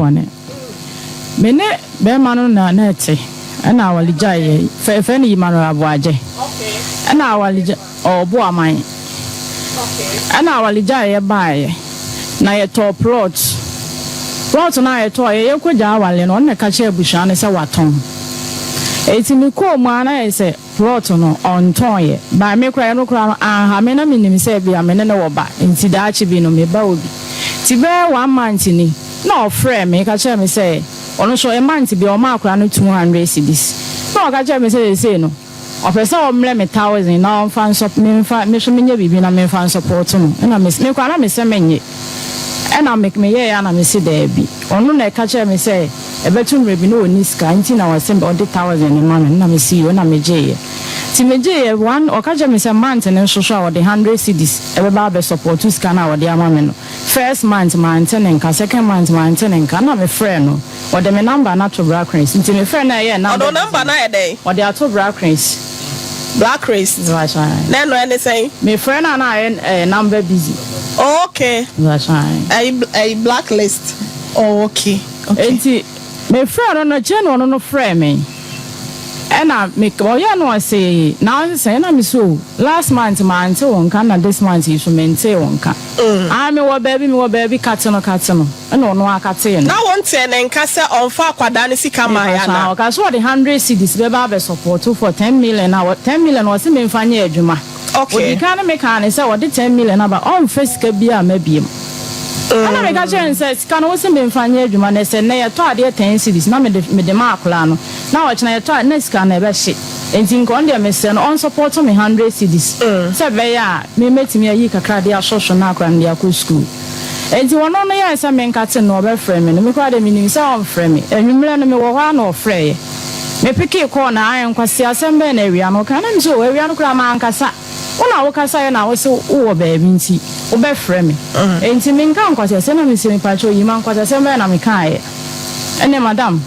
bɔne. Me ne bɛrima no na na ɛte ɛna awale gyaeɛ. Fɛfɛ no Emmanuel Aboagye. Ɛna awale gya ɔbo aman. Ɛna awale gyaeɛ baeɛ. Na yɛtɔɔ plot. Plot no a yɛtɔɔ yɛ yɛkɔgya awale no, ɔno na ɛka kyerɛ abusua no sɛ watɔn. Eti mekɔɔ mu a, na yɛ sɛ plot no ɔntɔn yɛ. Baa me koraa, ɛno koraa no anha me, na menim sɛ bia me ne ne wɔ ba nti daakye bi no meba wɔ bi. Nti bɛyɛ one month ni na ɔfrɛ me ka kyerɛ me sɛ ɔno nso a month bi ɔma akora no 200 cedis, na ɔka kyerɛ me sɛ seesei no ɔpɛ sɛ ɔmmerɛ me 1,000 na ɔmfa nsɔ memfa me so menyɛ biribi na memfa nsuport no. Ɛna me koraa na mesɛ menyɛ, ɛna me meyɛɛ a na mese daabi. Ɔno na ɛka kyerɛ me sɛ ɛbɛto mmerɛ bi na ɔni sika nti na ɔsɛ ɔde 1,000 ne ma me, na mese yi na megyeeɛ. Nti megyeeɛ one, ɔka kyerɛ me sɛ month no nso so a ɔde 100 cedis ɛbɛba abɛsupport sika no a ɔde ama me no. First month mante ne nka, second month mante ne nka, na mefrɛ no, ɔde me number no ato Blackrins, nti mefrɛ no a ɛyɛ number Ɔde number no ayɛ dɛn? Ɔde ato Blackrins. Blackrist na ɛno ɛne sɛn? Mefrɛ no a na ayɛ number busy. Oh, okay. Ɛyi blacklist. Oh, okay. Nti mefrɛ no no kyerɛ no, ɔno no frɛ me, ɛna me ɔyɛ no ɔse na ɔsesɛ, ɛna me so last month mante wo nka, na this month yi so mente wo nka. Ah, mewɔ baabi, mewɔ baabi, kate no, kate no, ɛna ɔno akate no. Na wɔn ne nka sɛ ɔnfa akwadaa ne sika maa ya na? Ɔka so ɔde 100 cedis bɛba abɛ support for 10 million a 10 million ɔse memfa nyɛ adwuma. Odi kan ne meka ne sɛ ɔde 10 million aba, ɔmfa sika bi a ma biem. Ɛna meka kyerɛ no sɛ sika no, wo sɛ memfa nyɛ adwuma na sɛ nnɛ yɛtɔ adeɛ 10 cedis na mede ma akwaraa no na ɔkyena yɛtɔ a na sika no ɛbɛhye, nti nka ɔno deɛ mesrɛ no ɔnsupport me 100 cedis sɛ ɛbɛyɛ a memɛtumi ayi kakra de asɔ so na akwaraa no de akɔ school. Nti ɔno no yɛɛ sɛ menkate no, ɔbɛfrɛ me no, me koraa de menim sɛ ɔmfrɛ me. Anwummerɛ no mewɔ hɔ a na ɔfrɛeɛ. Mepeke kɔɔ na ayɛ nkwasi asɛm bɛɛ na awia no ɔka na me sɛ o awia no koraa mankasa, wo na wokasaeɛ na wo sɛ wowɔ baabi nti wobɛfrɛ me, enti menka nkwasiasɛm. Na mesɛ mepakyɛ oyi ma nkwasiasɛm bɛɛ na mekaeɛ. Ɛnɛ madam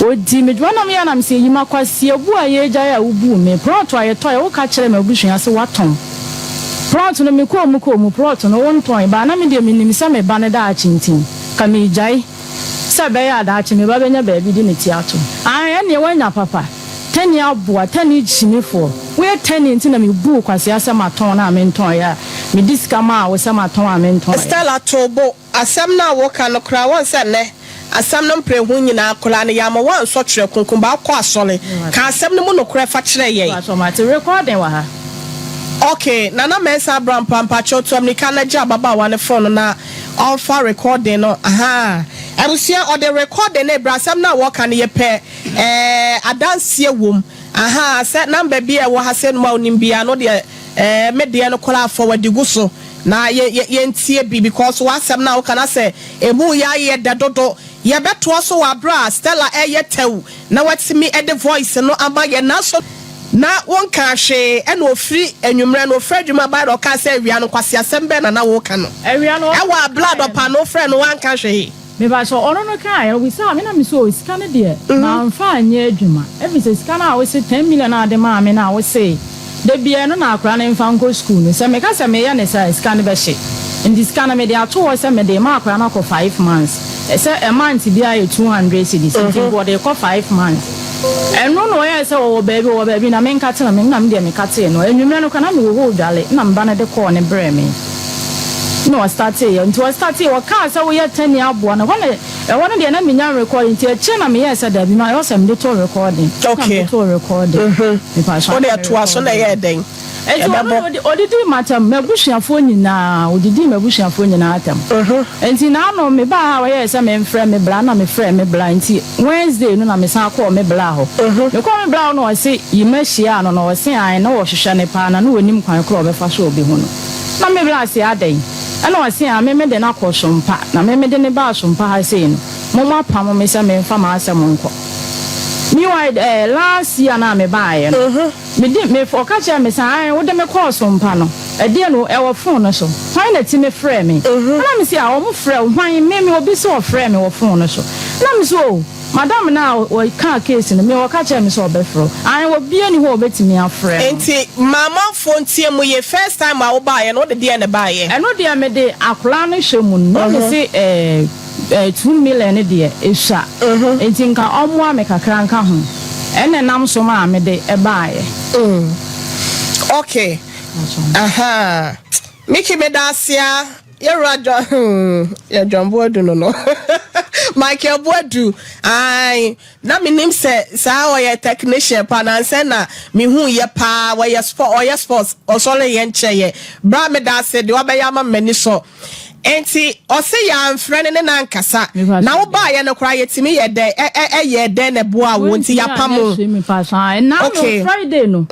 ɔdi medwuma nam yɛ nam sɛ yi ma kwasiabu a yɛgyae a wobuu me plot a yɛtɔɛ, woka kyerɛ me abusua sɛ woatɔn plot no. Mekɔɔ mu kɔɔ mu, plot no wontɔn baa, na medeɛ menim sɛ me ba no daakye nti ka meegyae sɛ ɛbɛyɛ a daakye me ba bɛnya baabi de ne ti ato. Ɛneɛ woanya papa tani aboa tani kyimifoɔ, woyɛ tani nti na mebuu kwasea sɛ matɔn no a mentɔn a mede sika maa wo sɛ matɔn a mentɔn. Stella Tobo, asɛm no a woka no koraa wɔn sɛ nnɛ asɛm no mprɛhu nyinaa koraa no yɛama woansɔ twerɛ kronkron ba wokɔ asɔre ka asɛm no mu nokorɛ fa kyerɛ yɛn. Mate, recording wɔ ha. Okay, Nana Mɛnsa Abrampa, mpakyɛw tu amirika na gye ababaawa ne phone no na ɔmfa recording no. Aha, abusua, ɔde recording no ebra. Asɛm no a wɔka no yɛpɛ adanseɛ wom. Aha, sɛ number bi a ɛwɔ ha sɛ no a onim bia no deɛ, me deɛ no koraa forward gu so na yɛ yɛ yɛntie bi, because w'asɛm no a woka na sɛ emu yɛ ayɛ dɛ dodo. Yɛbɛtoa so wɔ abere a Stella ɛyɛ tɛw na watumi ɛde voice no ama yɛn. Nanso na wɔnka hwee, ɛna ofiri anwummerɛ no ofiri adwuma baa na ɔka sɛ awia no kwasi asɛm bɛɛ na na wɔka no. Awia no. Ɛwɔ abere adɔpa no ofrɛ no wanka hwee. Mebakyɛ ɔno no kaa ɔbisa me na me so sika no deɛ mamfa anyɛ adwuma, ɛfiri sɛ sika no a wose 10 million a ade maa me no a wose da bia no na akora no mfa nkɔ school no, sɛ meka sɛ meyɛ ne sɛ sika no bɛhye, nti sika no mede ato hɔ sɛ mede ma akora no akɔ 5 months, sɛ a month biara yɛ 200 cedis, nti wɔde kɔ 5 months. Ɛno na ɔyɛ sɛ wɔwɔ baabi, wɔwɔ baabi na menka te no me na medeɛ meka tee no. Anwummerɛ no kora na mewɔ hɔ odwale na meba no de kɔɔ ne brɛ me na ɔstarteeɛ. Nti ɔstarteeɛ, ɔkaa sɛ woyɛ tani aboa no. Ɛhɔ na ɛhɔ no deɛ na menya recording, nti akyire na meyɛɛ sɛ dabi ma ɛwɔ sɛ mede to recording. Mede to recording. Wode ɛtoa so na ɛyɛɛ dɛn? Eti ɔno odidi matam, m'abusuafoɔ nyinaa, odidi m'abusuafoɔ nyinaa atam. Nti n'ano me baa ha, wɔyɛɛ sɛ memfrɛ me bla na mefrɛ me bla, nti Wednesday no na mesan kɔɔ me bla hɔ. Mekɔɔ me bla hɔ na ɔse yima hyia no na ɔse an na wɔhwehwɛ ne paa na na wɔnim kwan korɔ ɔbɛfa so ɔbɛhu no. Na me bla se adɛn? Ɛna ɔse a me mede no akɔ Sompa na me mede ne baa Sompa ha sei no, mo apam me sɛ memfa m'asɛm nkɔ. Meanwhile, last year na me baeɛ no, mede me ɔka kyerɛ me sɛ an wode me kɔɔ Sompa no, ɛdeɛ no ɛwɔ phone no so, hwan na ti me frɛ me? Ɛna me sɛ a ɔmo frɛ wo hwan? Me obi sɛ ɔfrɛ me wɔ phone no so, na me so o madam na ɔka case no, me ɔka kyerɛ me sɛ ɔbɛfrɛ an obi ani hɔ a ɔbɛtumi afrɛ no. Nti maamanfoɔ ntie mu yɛ, first time a wobaeɛ no, wode deɛ ne baeɛ? Ɛno deɛ mede akwaraa no hyɛ mu no na me se Eh, 2 million no deɛ, ɛsua. Enti nka ɔmmoa me kakra nka ho. Ɛna ɛnam so maa mede baeɛ. Ok, ahaa. Mickey meda ase a, yɛwura John, hmm, yɛ John Boadu no no. Michael Boadu, ae, na menim sɛ saa ɔyɛ technician pa nansɛ na mehu yɛ paa, wɔyɛ sport, ɔyɛ sports, ɔsɔre yɛ nkyɛyɛ. Bra meda ase deɛ wabɛyɛ ama m'ani sɔ. Enti ɔse yɛanfrɛ no ne no ankasa. Na wo baayɛ no koraa yɛtumi yɛ dɛn ɛ ɛ ɛyɛɛ dɛn na ɛboaa wo nti Wontumi yɛapam anyɛ wo. hwee mepakyɛw ae na no Okay. Friday no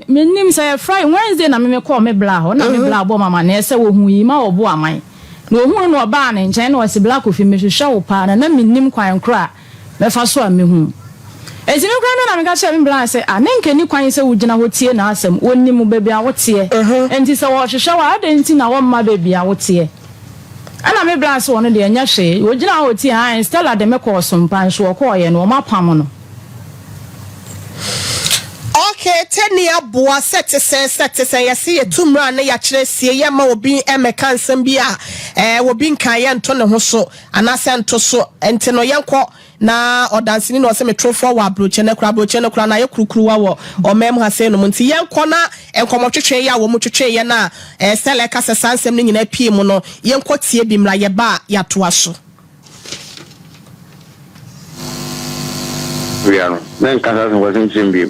mennim sɛ ɛyɛ Friday Wednesday na me mekɔɔ me bla hɔ na me bla bɔɔ me amaneɛ sɛ wɔhuu Yima wɔ Boaman na ɔhuu no na ɔbaa ne nkyɛn na ɔse Bla Kofi mehwehwɛ wo paa na na mennim kwan korɔ a mɛfa so a mɛhu wo. Enti me koraa me na meka kyerɛɛ me bra sɛ, Ah, na anka enni kwan sɛ wugyina hɔ tie n'asɛm. Onim baabi a woteɛ. Enti sɛ ɔrehwehwɛ wo a, adɛn nti na wɔmma baabi a woteɛ? Ɛnna me bra se ɔno deɛ, ɛnyɛ hwee. Ogyinaa hɔ tiee, aane, Stella de me kɔɔ Sompa, nso ɔkɔeɛ no, wɔapam no. Okay, Tani aboa sɛ te sɛn sɛ te sɛn yɛse yɛtu mmra ne yɛakyerɛ sie yɛmma obi mmɛka nsɛm bi a ɛɛ obi nkaeɛ nto ne ho so anaasɛ nto so nti no yɛnkɔ Na ɔdanseni na ɔse me torofoɔ wɔ abrokye no koraa, abrokye no koraa no ayɛ kurukuruwa wɔ ɔman mu ha sei nom nti yɛnkɔ na nkɔmɔ twetwe yɛ a wɔn twetwe yɛ no a Stella ɛka sɛ saa nsɛm no nyinaa pie mu no yɛnkɔ tie bi mmra yɛba a yɛatoa so. Wia no, mɛnka saa asɛm kwasɛm nkyerɛ me bio.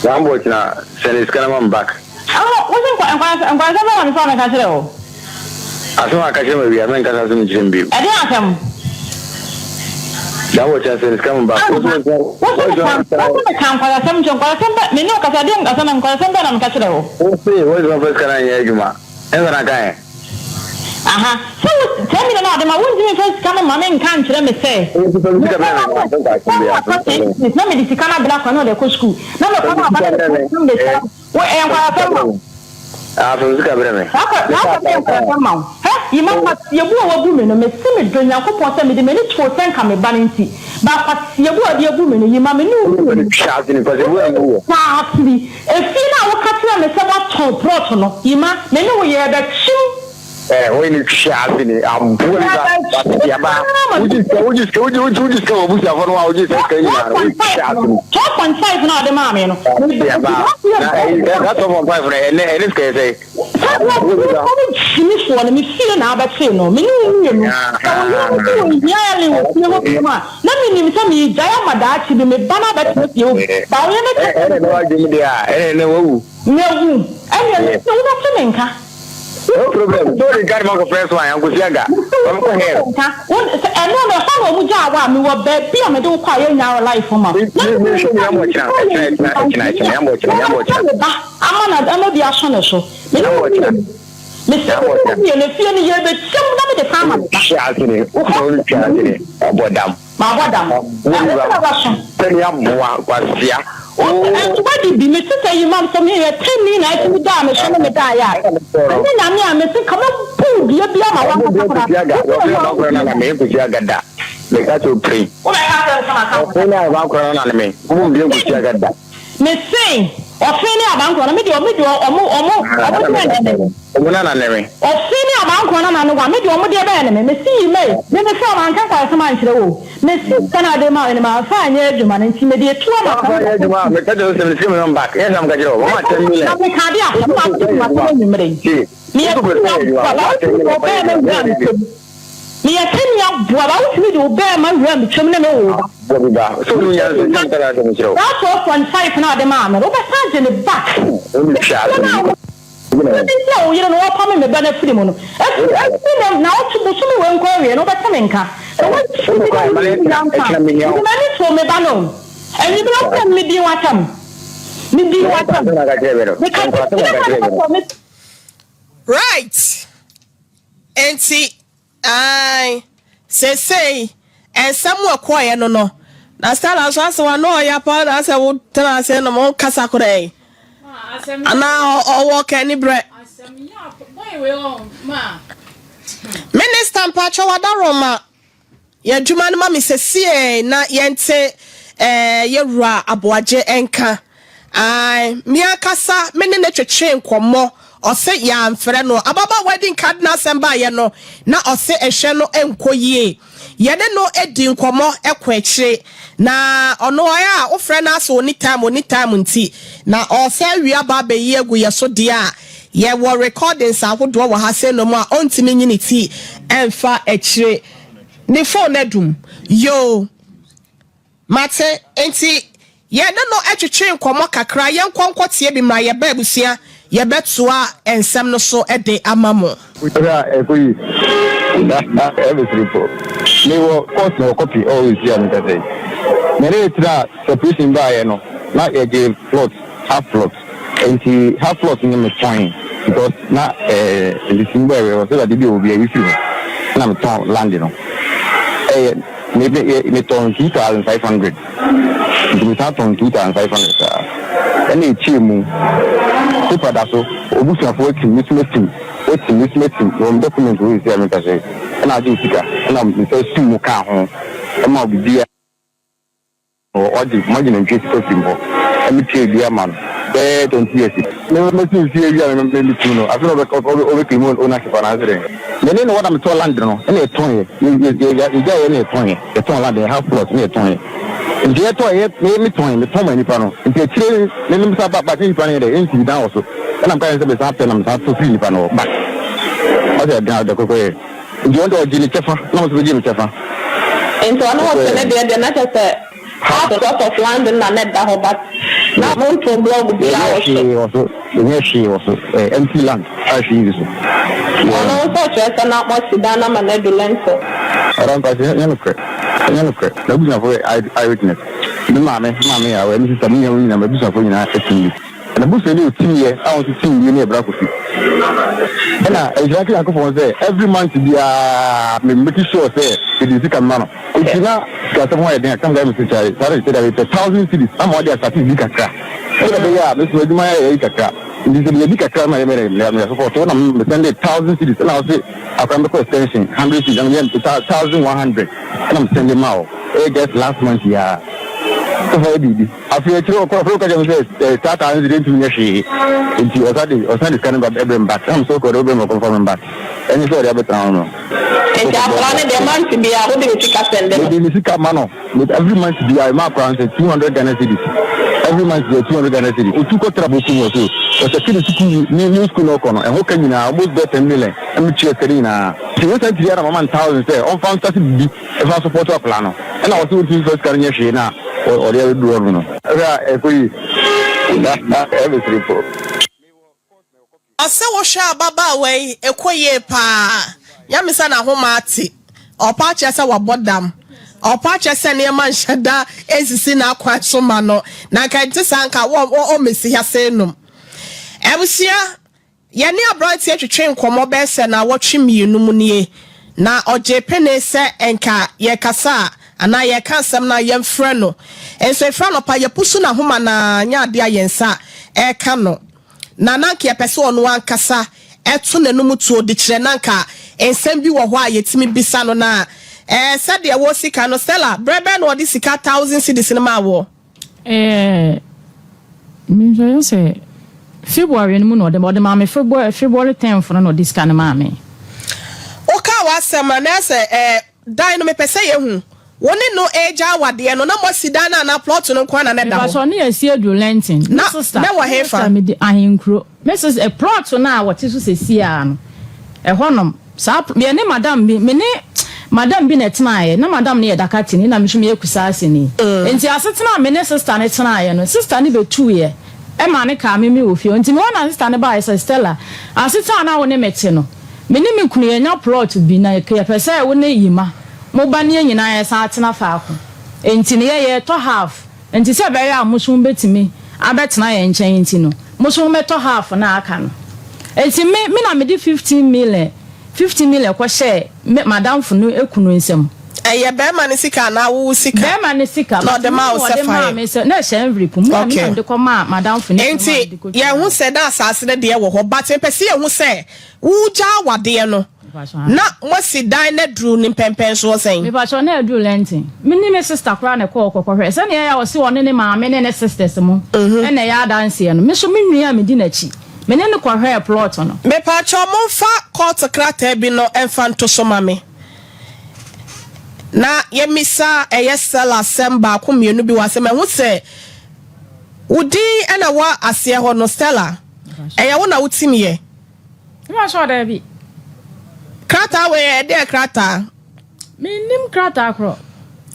Rambo kyena sɛne sika no ma me back. Ɛhɔ, wo se nkwa, nkwa, nkwansɛm bɛn na me fa mɛka kyerɛ wo? Asɛm a aka kyerɛ me awia, mɛnka saa asɛm nkyerɛ me bio. Ɛdeɛn asɛm? Rambo kyena sɛne sika ma me back. Wo se Ampa, wo wo se se meka, wo se meka nkwansɛm nkyerɛ, nkwansɛm bɛn, me ne wo kasa, ɛdeɛn asɛm na, nkwansɛm bɛn na meka kyerɛ wo? Wo se, wo se mamfa sika no anyɛ adwuma, ɛnsa na aka ɛ? Aha, sɛ wo, saa mi na na ɔde ma, wontumi mfa sika no mma me nka nkyerɛ me sɛ, Wo se fa me sika mekɔ brɛ na me, wo, mamfa mekɔ nkwansɛm na biara, watɔ 10 cedis, na mede sika no abrɛ akwadaa na ɔde akɔ sukuu, na mekɔ fa na me waba sika na brɛ mede me, sika no de eh. Wo ɛyɛ nkwasasɛm ma wo. Ah fa me sika brɛ me. Saa kwa saa asɛm no yɛ nkwasasɛm ma wo. Hɛ, Yima kwaseɛbu a wabu me no, mese medɔ Nyankopɔn sɛ mede m'ani too sɛ nka me ba no nti, but kwaseɛbu a ɔde abu me no, Yima me ne wo mmienu, wotumi de saa firi efie no a woka kyerɛɛ me sɛ woatɔn plot no, Yima, me ne wo yɛrebɛkyem. Eh, wei ne hwɛ ase ni aboa bi ba Yɛrebɛkyem aba paa ma wogye sika wogye sika wogye wogye wogye sika wɔ abusuafo no a wogye sika sika nyinaa no wogye hwɛ ase ni 12.5 no a ɔde maa me no, aba na ɛyi saa 12.5 no ɛnɛ ɛne sika yɛ sɛ Saa berɛ no, nnipa no gyimifoɔ no, me fie na abɛtee no, me ne wo mmienu. Sɛ wo yere no se ɔnhia Ellen wɔ fie hɔ bio a, na menim sɛ meregyae ama daakye bi me ba no abɛtena fie hɔ bi. Ba wo yere no ka kyerɛ me sɛ. Mawu. Ɛnneɛ mese wobɛte me nka. No problem. So they got me first one, Uncle Siaga. Mese wobɛte me nka. Wo, sɛ ɛno no, ɛhɔ na wɔn gyaa wo a, mewɔ baabi a mede wo kɔ a yɛnnya wo life ma wo. Na menim sɛ menim sɛ ɔyɛ gyimifoɔ, me ba ama na ama bi aso ne so. Me ne wo mmienu. Mese me ne wo mmienu, efie no yɛrebɛkyɛ mu na mede san ama me ba. Wokɔ dam. Mabɔ dam. Ɛno nti na waso. Sɛnea aboa kwasea. Wose wadi bi. Mese sɛ Imam sɛ meyɛ tɛnni na atumi daa me so ne me daeɛ a, ɛnyɛ Nyame a mese nka mɛbu wo dua bi ama woankasa koraa. Wose ɛno a wodi bi. Wobɛka asɛm sɛ maka ho. Mese ɔfe ne abankorɔ no, me deɛ ɔmo deɛ ɔmo ɔmo ɔmo deɛ ne me. Ɔmo nana ne me. Ɔfe ne abankorɔ nana ne wa, me deɛ ɔmo deɛ bɛyɛ ne me. Mese yi mei, me me frɛ wo manka nkwasasɛm ankyerɛ wo o. Mese sika no a wode maa me no manfa anyɛ adwuma no nti mede etu ama Wanfa anyɛ adwuma a, meka kyerɛ wo sɛ mede sika million back, nyɛ saa meka kyerɛ wo, mama 10 million. Na meka ade asɛm na wode di m'asɛm anwummere yi. Meyɛ tumi aboa ba wotumi de wo bɛɛma wura me twam. Meyɛ tumi aboa ba wotumi de wo bɛɛma wura me twam ne me wo ba. Saa 12.5 no a wode maa me no wobɛsan agye no back. Efie no a wo Sɛdeɛ nti a wo yere no wɔpame me ba no afiri mu no, ɛfiri ɛfiri nnɛ nnawɔtwe bosome wei nkɔ awieɛ no wobɛte me nka. Sɛ woantumi ne wo yere anka a, mede m'ani too me ba no o. Anwummerɛ wofrɛ me medii w'atɛm. Medii w'atɛm. Meka kyerɛɛ me ba no sɛ. Right! Enti Ae, seesei nsɛm a ɛkɔeɛ no no, na Stella nso asɛ w'ano ɔya paa na asɛ wo tena ase nom wo kasa koraa yi. Anaa ɔwɔ kani berɛ. Minister mpakyɛ w'adaroma Yɛ adwuma no ma me sesiei na yɛnte eh, yɛwura Aboagye nka. Ae, me ankasa me ne no twetwee nkɔmmɔ. Ɔse yɛamfrɛ no. Ababaawa di nka de n'asɛm baeɛ no, na ɔse ɛhwɛ no nkɔ yie. Yɛne no di nkɔmmɔ kɔ akyire, na ɔno ɔyɛ a wofrɛ no ara sɛ ɔnni time, ɔnni time nti, na ɔresan awie aba abɛyi agu yɛn so deɛ a, yɛwɔ recordings ahodoɔ wɔ ha sei nom a ɔntumi nyi ne ti mfa akyire. Ne phone adum. Yoo. Mate. Enti yɛne no twetwee nkɔmmɔ kakra. Yɛnkɔ nkɔtie bi mmra. Yɛba abusua, yɛbɛtoa nsɛm no so de ama mo. Wohwɛ a ɛkɔ yie? Ɛyɛ me sere mpo. Me wɔ court na wɔ copy ɛwɔ nsi a me kasa yi. Me ne no tra separation baayɛ no na yɛgye plot half plot nti half plot no me tɔn because na ɛɛ nsisi mu bɛyɛ wɔ sɛ ade bi wɔ bi a ebi firi hɔ na me tɔn land no ɛyɛ Me me me tɔn 2500 nti me san tɔn 2500 saa ɛna ekyir mu paper da so obusuafo etim me so metim wetim me so metim mewɔ me document wɔ sisi a me kasa yi ɛna agye sika ɛna me san sum mu kaa ho ɛma obiara ɔgye magye nantwie sika firi mu hɔ ɛme tua bi ama no bɛyɛ 20 years me me si nsi ewi a me me me tum no afei na ɔbɛ ɔbɛ ɔbɛ claim ownership anaasɛ dɛn. Me ne no wɔ na metɔɔ land no ɛna yɛtɔn yɛ yɛgyae yɛ na yɛtɔn yɛ yɛtɔn land yɛ half plot na yɛtɔn yɛ nti yɛtɔn yɛ me me tɔn yɛ metɔn ma nipa no nti akyire me me sa ba ba nipa no yɛ dɛ ɛnsi dan wɔ so ɛna meka yɛn sɛ mesan pɛ na mesan tɔ firi nipa no hɔ back ɔsɛ ɛdan ɔdɛ kɔkɔ yɛ nti wɔn de ɔgye ne kyɛfa na wɔn nso bɛgye me kyɛfa. Nti ɔno ɔte ne deɛ deɛ na kyɛ sɛ Half plot of land na na ɛda hɔ but na montoo blog biara wɔ so. Yɛnyɛ hwee wɔ so, yɛnyɛ hwee wɔ so, ɛyɛ empty land a hwee nni so. Ɔno nso ɔkyerɛ sɛ na moasi dan no ama no adu lintel. Ɔdɔ mpakyɛ ɛnyɛ nokorɛ, ɛnyɛ nokorɛ, m'abusuafoɔ yɛ eye witness, me maame, me maame yɛ aware, me sister, me nuanom nyinaa, m'abusuafoɔ nyinaa ɛtim bi. N'abusuani a otimiiɛ a ɔno nso tim wie no yɛ Bra Kofi. Ɛna nhyira nka Nyankopɔn sɛ every month biara me make sure sɛ mede ne sika mema no. Nti na sikasɛm ho ayɛ den a kam guy me se kyale saa de kyɛda mepɛ thousand cedis ama ɔde asate biribi kakra sɛdeɛ ɛbɛyɛ a me so adwuma ayɛ ayi kakra. Nti sɛ menya bi kakra na meyɛ meyɛ support wo na me sɛnde thousand cedis ɛna ɔse akora no bɛkɔ extension hundred cedis na meyɛ 1100 ɛna me sɛnde ma wo ɛyɛ just last month yi ara sɛ fa yɛ biribi. Afei akyire ɔkɔ afei ɔka kyerɛ me sɛ eh, saa taa no deɛ ntumi nyɛ hwee nti ɔsa de ɔsan de sika no ba ɛbrɛ me back ɛna me sɛ ɔkɔ ɔde wobrɛ me ɔkɔmfa me back ɛne sɛ ɔde abɛtena hɔ no. Nti akwadaa no deɛ month biara wode ne sika sɛnde no? Mede ne sika ma no every month biara ɛma akwadaa no sɛ 200 Ghana cedis every month biara 200 Ghana cedis otu kɔtra bokum wɔ so ɔsɛte ne sukuu ne new school na ɔkɔ no ɛho ka nyinaa almost bɛyɛ 10 million ɛna metua sika no nyinaa nti recently ara na mama no thousand sɛ ɔmfa nsase biribi Ɛfa support akwadaa no ɛna ɔse wontumi nfa sika no nyɛ hwee na ɔde abɛduru hɔ nom no. Hwɛ a ɛkɔ yie ɛyɛ me sere mpo. Ɔse wohwɛ ababaawa yi ɛkɔ yie paa nyame sɛ n'ahoma ate ɔpa akyerɛ sɛ wabɔ dam ɔpa akyerɛ sɛ nneɛma nhyɛ da nsisi n'akwan so ma no na nka ɛnte saa nka ɔmmɛsi ha sei nom abusua Yɛne aberanteɛ twetwee nkɔmmɔ bɛyɛ sɛ naawɔtwe mmienu mu nie, na ɔgyee penee sɛ nka yɛrekasa a anaa yɛreka asɛm no a yɛmfrɛ no. Nso ɛfiri anɔpa yɛpusu n'ahoma no ara nyɛ adeɛ a yɛn nsa reka no. Na na anka yɛpɛ sɛ ɔno ankasa to n'anom tuo de kyerɛ na anka nsɛm bi wɔ hɔ a yɛtumi bisa no na ɛɛ sɛdeɛ wɔsi ka no. Stella, berɛ bɛn na ɔde sika thousand cedis no maa woɔ? Ɛɛ, menhwɛ sɛ February no mu na ɔde ɔde maa me February February tenth no na ɔde sika no maa me. Wokaa w'asɛm a na sɛ ɛɛ dan no mepɛ sɛ yɛhu. Wo ne no regya awadeɛ no na moasi dan no anaa plot no nko ara na na ɛda hɔ? Mepakyɛw ne yɛasi aduru Lenten. Me Na sister na ɛwɔ me hefa? sister medi Ahenkuro. Me sister plot no a wɔte so seesei ara no ɛhɔnom. Saa me ne madam bi, me ne madam bi na ɛtenaeɛ, na madam no yɛ Dakatini na me nso meyɛ Kusaasini. Nti asetena a me ne sista no tenaeɛ no, sista no bɛtuiɛ maa no kaa me me wɔ fie hɔ. Nti me hɔ na sista no baeɛ sɛ, Stella, asetena a na wo ne me te no, me ne me kunu yɛanya plot bi na yɛpɛ sɛ wo ne Yima mo ba ne yɛn nyinaa yɛsan tena faako. Nti no yɛ yɛretɔ half. Enti sɛ ɛbɛyɛ a mo nso mobɛtumi abɛtena yɛn nkyɛn nti no, mo nso mommɛtɔ half no a aka no. Enti me, me na mede 15 million, 15 million kɔhyɛɛ me, m'adamfo no kunu nsam. Ɛyɛ barima no sika anaa wo wo sika? Barima no sika, Na but ɔde me maa na wo sɛ ɔde fa maa yɛ. me sɛ, na ɛhyɛ envelope mu, na me na Okay. mede kɔmaa m'adamfo no kunu maa Enti mede kɔtuaeɛ. yɛahu sɛ na asase no deɛ wɔ hɔ, but mepɛ sɛ yɛhu sɛ wogyaa awadeɛ no, Na moasi dan no aduru ne mpɛnpɛnsoɔ sɛn? Mepakyɛw, na aduru Lenten. Me ne me sister koraa na ɛkɔɔ kɔkɔhwɛɛ. Sɛnea ɛyɛ a ɔse ɔne ne maame ne ne sisters mo na ɛyɛ adanseɛ no, me nso me nua a medi n'akyi. Me ne no kɔhwɛɛ plot no. Mepaakyɛw momfa kɔɔto krataa bi no mfa nto so ma me na yɛmmisa ɛyɛ Stella asɛm baako mmienu bi wɔ ase. Mahu sɛ wo din na ɛwɔ aseɛ hɔ no, Stella, ɛyɛ wo na wotimiiɛ? Mepakyɛw daabi. Krataa wei ɛyɛ deɛn krataa? Mennim krataa korɔ.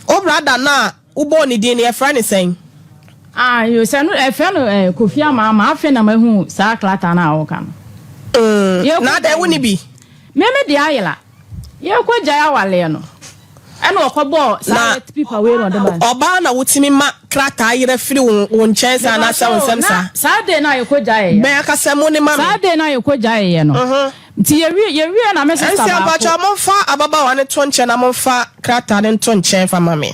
Wo brada no a wobɔɔ ne din no, yɛfrɛ no sɛn? Ah, yo, sɛ no, ɛfrɛ no eh, Kofi Amaama. Afei na mahu saa krataa no a woka no. Mm, na adɛn, wonni bi? Me me deɛ ayera. Yɛkɔgyae awaleɛ no, ɛna ɔkɔbɔɔ saa Na pipa wei na ɔde bae. ɔbaa na wotumi ma krataa yera firi wo, wo nkyɛn saa anaasɛ wo Mepakyɛw, nsam na saa? saa day no a yɛkɔgyaeɛ no. Bɛn akasamu no ma me. Saa day no a yɛkɔgyaeɛ no, Nti yɛwie yɛwie na me sista Nsia baako. mpakyɛw momfa ababaawa no to nkyɛn na momfa krataa no nto nkyɛn mfa ma me.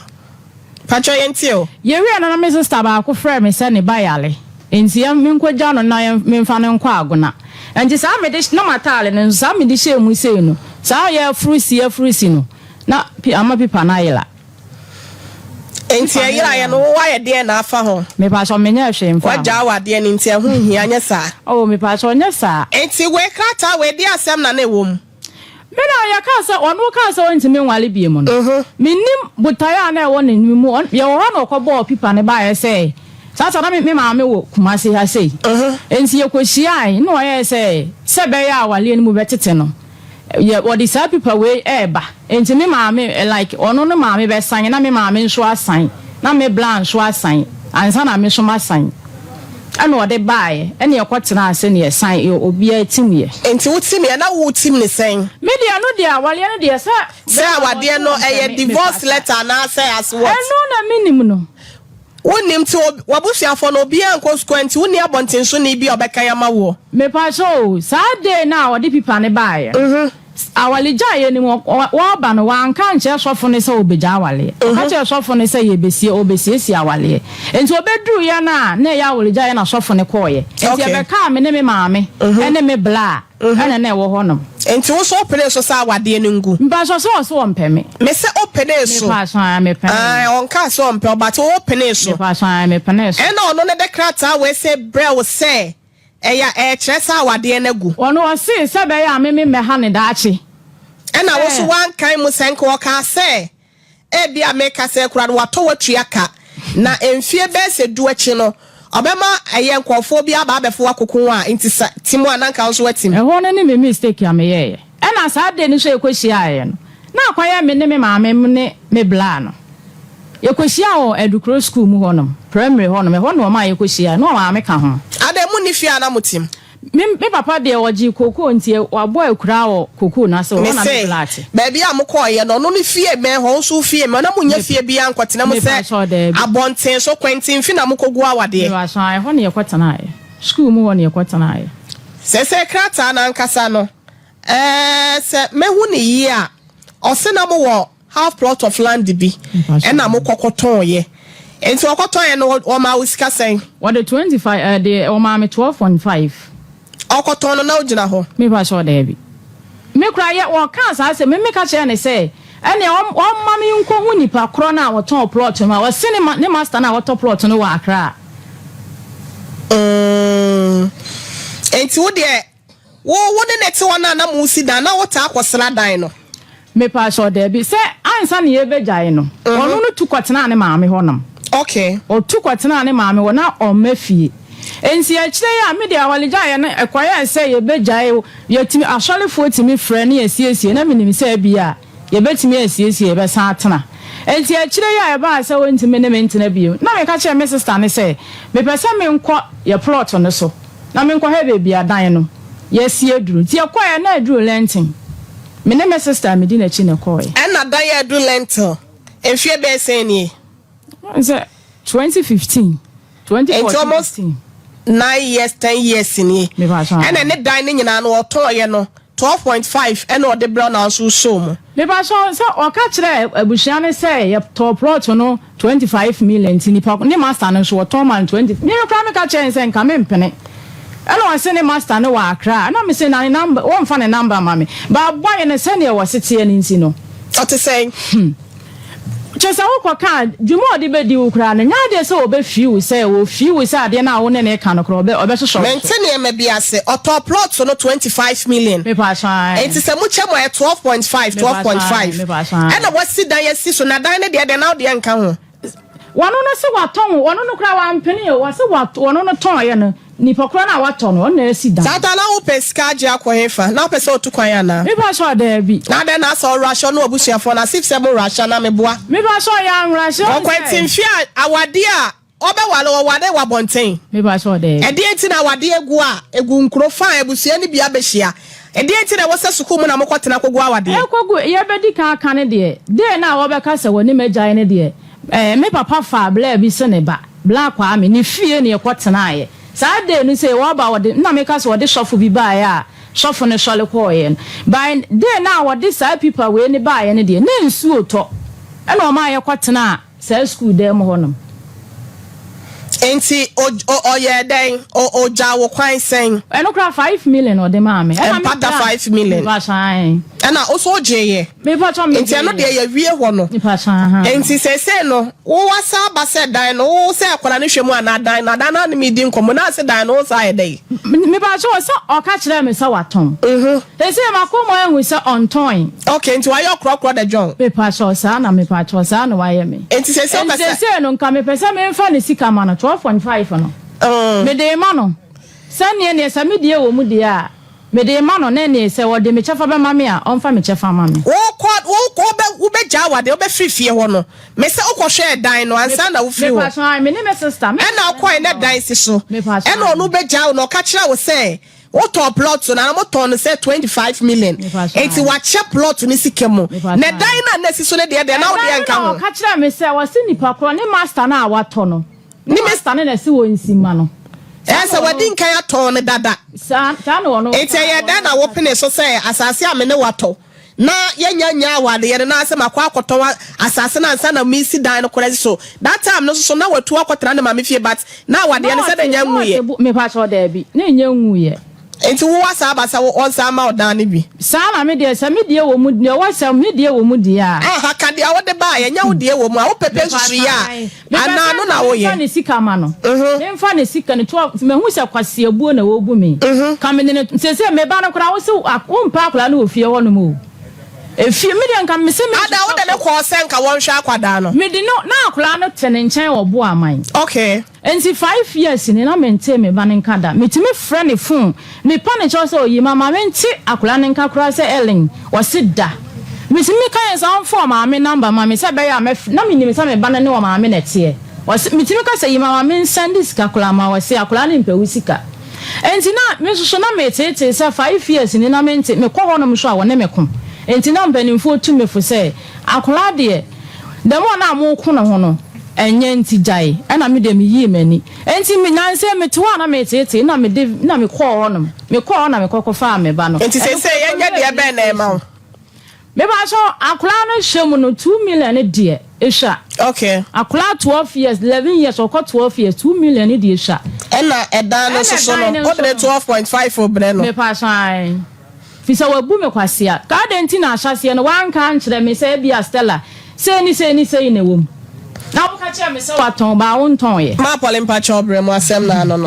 Mpakyɛw yɛntie o. Yɛwie no na me sista baako frɛɛ me sɛ ne ba yare nti yɛn menkɔgya no na yɛn memfa no nkɔ Agona. Nti saa mede na m'ataare no nso saa mede hyɛɛ mu sei no saa yɛforo si yɛforo si no na pi ama pipa no ayera. Nti ɛyeraeɛ no wo ayɛ deɛn na afa ho? Mepakyɛw menyɛɛ hwee mfaa ho. Wagyaa w'adeɛ no nti ɛho nhia nyɛ saa? Oh mepakyɛw nyɛ saa. Nti wei krataa wei deɛ asɛm na na ɛwɔ mu? Me na yɛkaa sɛ ɔno kaa sɛ ɔntumi nware biom no mennim botaeɛ a na ɛwɔ ne mu. Yɛwɔ hɔ na ɔkɔbɔɔ pipa no baeɛ sɛ saa ta na me maame wɔ Kumasi ha sei nti yɛkɔhyiae na ɔyɛɛ sɛ sɛ ɛbɛyɛ a awareɛ no mu bɛtete no Yɛ wɔde saa pipa wei ɛɛba nti me maame like ɔno ne maame bɛsan na me maame nso asan na me bla nso asan ansa na me nso masan ɛna ɔde baeɛ ɛna yɛkɔ tenaa ase na yɛsan yɛ obiara tim yɛ. Nti wo tim yɛ na wo tim ne sɛn? Me deɛ ɛno deɛ awareɛ no deɛ sɛ Sɛ bɛɛma no awadeɛ ɔse no ɔmpɛ ɛyɛ me divorce mepa letter anaasɛ as what? Ɛno na me nim no. Wonnim nti w'abusuafoɔ no obiara nkɔ sukuu a nti wonni abɔntensoni bi a ɔbɛkan ama woɔ. Mepakyɛ o, saa day no a ɔde pipa no baeɛ no, awaregyaeɛ no mu, ɔreba no, wanka ankyerɛ sɔfo no sɛ ɔrebɛgya awareɛ. Ɔka kyerɛɛ sɔfo no sɛ yɛrebɛsie, ɔrebɛsiesie awareɛ. Nti ɔbɛduruiɛ no a na ɛyɛ awaregyaeɛ na sɔfo no kɔeɛ. Nti ɛbɛkaa me ne me maame ne me bla a. Ɛna na ɛwɔ hɔ nom. Nti wo nso wo penee so sɛ awadeɛ no ngu? Mpatsɔ sɛ ɔse ɔmpɛ me. Me se wo penee so. Mepatsɔ ae me penee. Ae ɔnkaa sɛ ɔmpɛ wo but wo penee so. Mepatsɔ ae me penee so. Ɛna ɔno no de krataa wei se brɛ wo sɛ ɛyɛ a ɛkyerɛ sɛ awadeɛ no agu. Ɔno ɔse sɛ ɛbɛyɛ a me me mmɛha no daakye. Ɛna wo nso woankan mu sɛ nka ɔkaa sɛ Ebia meka sɛ koraa no watɔ w'atua ka, na mfie bɛyɛ sɛ du akyi no, ɔbɛma ɛyɛ nkurɔfoɔ bi aba abɛfa wo akoko wo a, nti sa tim a na anka wo nso woatim. Ɛhɔ no ne me mistake a meyɛeɛ. Ɛna saa day no nso a yɛkɔhyiaeɛ no, na akɔyɛ me ne me maame ne me bla no. Yɛkɔhyiaa wɔ Adukuro school mu hɔnom, primary hɔnom, ɛhɔ na ɔmaa yɛkɔhyiaeɛ, na ɔmaame ka ho. Adɛn, monni fie a na motim? Me me papa deɛ ɔgyee kokoo nti wabɔ akuraa wɔ kokoo no ase hɔ na me Mese, bla te. baabi a mokɔeɛ no, ɔno ne fie mmɛn hɔ, wo nso wo fie mmɛn hɔ, na monnya Me fie biara nkɔtena mu sɛ mepakyɛw daabi. abɔnten so kwantinfi na mokɔgu awadeɛ. Mepakyɛw ae, ɛhɔ na yɛkɔtenaeɛ. Sukuu mu hɔ na yɛkɔtenaeɛ. Seesei krataa no ankasa no, ɛɛ, sɛ mɛhu no yie a, ɔse na mowɔ Half plot of land bi ɛna mo kɔ kɔ tɔn yɛ nti ɔkɔ tɔn yɛ no ɔmaa wo sika sɛn. Wɔde 25 ɛde ɔmaa me 12.5. Ɔkɔ tɔn no na wo gyina hɔ. Me pa kyɛw daabi me kora yɛ ɔkaa saa asɛm me me ka kyerɛ no sɛ ɛneɛ ɔmma me nkɔ hu nipa korɔ no a ɔtɔn plot no a ɔse ne ma ne master no a ɔtɔ plot no wɔ Accra. Mm nti wo deɛ. Wo wo ne no te hɔ no a na moresi dan, na wotaa kɔsra dan no? Mepakyɛw, dabi. Sɛ ansa na yɛrebegyae no, ɔno no tu kɔtenaa ne maame hɔnom. Okay. Ɔtu kɔtenaa ne maame hɔ, na ɔmma fie. Enti akyire yi a me deɛ awaregyaeɛ no, ɛkɔyɛɛ sɛ yɛbɛgyae, yɛtumi, asɔrefoɔ tumi frɛ na yɛsiesie, na menim sɛ ebia Yɛbɛtumi asiesie, yɛbɛsan atena. Enti akyire yi a ɛbaa sɛ ɔntumi ne me ntena bio, na meka kyerɛɛ me sista no sɛ mepɛ sɛ menkɔ yɛn plɔt no so na menkɔhwɛ baabi a dan no yɛasi aduru. Nti yɛkɔeɛ na aduru Lɛnten. Me ne me sista a medi n'akyi na ɛkɔeɛ. Ɛna dan a aduru Lɛnten mfeɛ bɛyɛ sɛn nie? Sɛ 2015. Nti almost 9 years 10 years nie. Ɛna ne dan no nyinaa no ɔtɔn yɛ no 12.5 ɛna ɔde brɛ wo na wo nso wo soo mu. Mepakyɛw sɛ ɔka kyerɛɛ abusua no sɛ yɛtɔɔ plot no 25 million nti nipa ne master no nso wɔtɔn ma no 20 me koraa meka kyerɛɛ no sɛ nka mempene ɛna ɔse ne master no wɔ Accra ɛna mese na ne number wɔmfa ne number ma me but boy no sɛdeɛ wɔse teɛ no nti no. Ɔte sɛn? Hmm. Kyerɛ sɛ wokɔ ka a, dwuma a ɔde bɛdi wo koraa no, nyɛ adeɛ sɛ ɔbɛfii wo sɛ, ɔfii wo sɛ adeɛ no a wo ne no reka no koraa, ɔbɛ, ɔbɛsosɔ wo so. Mente nneɛma bi ase. Ɔtɔɔ plot no 25 million. Mepakyɛ ae. Enti sɛ mokyɛ mu a, ɛyɛ 12.5, Mepakyɛ ae, 12.5. mepakyɛ ae. Ɛna wasi dan asi so, na dan no deɛ, deɛ na wo deɛ nka ho. Wɔno no se watɔn, wɔno no koraa wampene o, wɔse wat, wɔno no tɔn'eɛ no, nipa korɔ no a watɔ no, ɔno na asi dan. Tata, na wopɛ sika agye akɔ hefa? Na wopɛ sɛ otu kwan anaa? Mepakyɛw, daabi. Na adɛn na asɛ ɔrussia ɔne w'abusuafoɔ no as if sɛ mo russia na meboa? Mepakyɛw, yɛanrussia, wohu sɛ. Ɔkwantimfie a awadeɛ a ɔbɛware ɔware wɔ abɔnten. Mepakyɛw, daabi. Ɛdeɛn nti na awadeɛ gu a egu nkuro fine abusua no bi abɛhyia? Ɛdeɛn nti na ɛwɔ sɛ sukuu mu na mokɔtena kɔgu awadeɛ? Ɛkɔgu, yɛbɛdi kan aka no deɛ, day no a wɔbɛka sɛ wɔne me agyae no deɛ, ɛɛ, me papa faa blaa bi se ne ba, Bla Kwame, ne fie na yɛkɔtenaeɛ. Saa day no sei, wɔba wɔde, na meka sɛ wɔde sɔfo bi baeɛ a, sɔfo no sɔre kɔeɛ no, by day no a wɔde saa pipa wei no baeɛ no deɛ, na nsuo retɔ, ɛna wɔmaa yɛkɔtenaa saa sukuu dan mu hɔnom. Enti o, o, ɔyɛɛ dɛn? O, ogyaa wo kwan sɛn? Ɛno koraa 5 million ɔde maa me. Ɛna me Mpata koraa 5 million. Mepakyɛ ae. Ɛna wo so wogyeeɛ? Mepakyɛ me Nti ɛno gyeeɛ. deɛ yɛwie hɔ no. Mepakyɛ aha. Nti seesei no, wo wasa aba sɛ dan no, wo sɛ akwadaa no hwɛ mu anaa dan no, adan no a ne medi nkɔmmɔ na ase dan no wo saa yɛ dɛn? Mepakyɛ wɔ sɛ ɔka kyerɛɛ me sɛ watɔn. Seesei makɔ mu ahu sɛ ɔntɔn. Okay, nti wayɛ ɔkorɔkorɔ da John. Mepakyɛ saa na mepakyɛ saa na wayɛ me. Nti seesei wopɛ Nti sɛ. seesei no nka mepɛ sɛ memfa ne sika ma no 12.5 no. Mede ma no. Sɛneɛ neɛ sɛ me deɛ wɔ mu deɛ a, mede ma no na neɛ sɛ wɔde me kyɛfa bɛma me a, ɔmfa me kyɛfa ma me. Wokɔ wokɔ wobɛ wobɛgya awadeɛ wobɛfiri fie hɔ no. Me sɛ wokɔhwɛɛ dan no ansa na wofiri hɔ. Mepakyɛ ae, me ne me sister. Me Ɛna wokɔe na dan si so. Mepakyɛ Ɛna ɔno bɛgya wo na ɔka kyerɛ wo sɛ wotɔn plot no anaa motɔn no sɛ 25 million. Mepakyɛ Nti ae. wakyɛ plot no sika mu. Mepakyɛ Na ae. dan no a na si so no deɛ deɛ na wo deɛ Ɛdan nka no na ho. ɔka kyerɛ me sɛ wɔse nipa korɔ ne master no a watɔ no. Ne Ne mas- master no na ɛse wɔ nsi ma no. Ɛyɛ sɛ wadi nkan atɔn no dada. Saa na ɔno. Nti ɛyɛ dɛn na wopene so sɛ asase a me ne watɔ na yɛnya nya awadeɛ no na sɛ makɔ akɔtɔn asase no ansa na mesi dan no korɛ so, that time no nso so na watu akɔtena ne maame fie, but na awadeɛ no sɛ dɛ nya nwuyɛ? Mepakyɛ daabi, na ɛnyɛ nwuyɛ. Nti wowɔ saa aba sɛ ɔnsan ma wo dan no bi? Saa na me deɛ sɛ me deɛ wɔ mu deɛ ɔwɔ sɛ me deɛ wɔ mu deɛ a. Aha, ka deɛ wode baa yɛ, nyɛ wo deɛ wɔ mu a wopɛpɛ nsusuyɛ a anaa no na woyɛ. Memfa ne sika ma no. Memfa ne sika no 12 mehu sɛ kwasi abuo na wɔbu me. Ka me ne no sese me ba no koraa wo se wompɛ akwadaa no wɔ fie hɔ nom o. Efie me deɛ nka me se me. Ada wode ne kɔɔ sɛ nka wɔnhwɛ akwadaa no? Mede no na akwadaa no te ne nkyɛn wɔ Boaman. Nti 5 years ni na mente me ba ne nka da. Metumi frɛ ne phone. Mepa ne kyɛw sɛ oyi mama mente akwadaa ne nka koraa sɛ Ellen ɔse da. Metumi ka yɛn sɛ ɔmfa ɔmaame number ma me sɛ ɛbɛyɛ a mɛf na menim sɛ me ba no ne ɔmaame na ɛteɛ. Ɔse metumi ka sɛ yi mama me nsɛnde sika koraa ma ɔse akwadaa no mpɛ wo sika. Nti na me nso so na meteetee sɛ 5 years ni na mente mekɔ hɔnom so a wɔne me ko. Nti na mpanimfoɔ tu me fo sɛ akwadaa deɛ dɛm a na moko ne ho no ɛnyɛ nti gyae, ɛna me deɛ meyii m'ani. Nti me nansɛ mete hɔ a na meteetee na mede na mekɔɔ hɔnom mekɔɔ hɔ na mekɔ kɔfaa me ba no. Nti sɛ yɛnyɛ deɛ bɛn na ɛma wo? Mepa so akwadaa no hyɛ mu no, 2 million no deɛ ehwɛ. Akwadaa 12 years, 11 years, ɔkɔ 12 years, 2 million no deɛ ehwɛ. Ɛna ɛdan no nso so Ɛna ɛdan no no wode ne nso no. 12.5 brɛ no. Mepa so ae, fi sɛ wabu me kwasea ka de nti na ahyɛseɛ no wanka ankyerɛ me sɛ ebia Stella sei ne sei ne sei na ɛwɔ mu na woka kyerɛ me sɛ watɔn baa wontɔn yɛ. Maa Pɔle, mpakyɛ ɔbrɛ mu asɛm na ano no.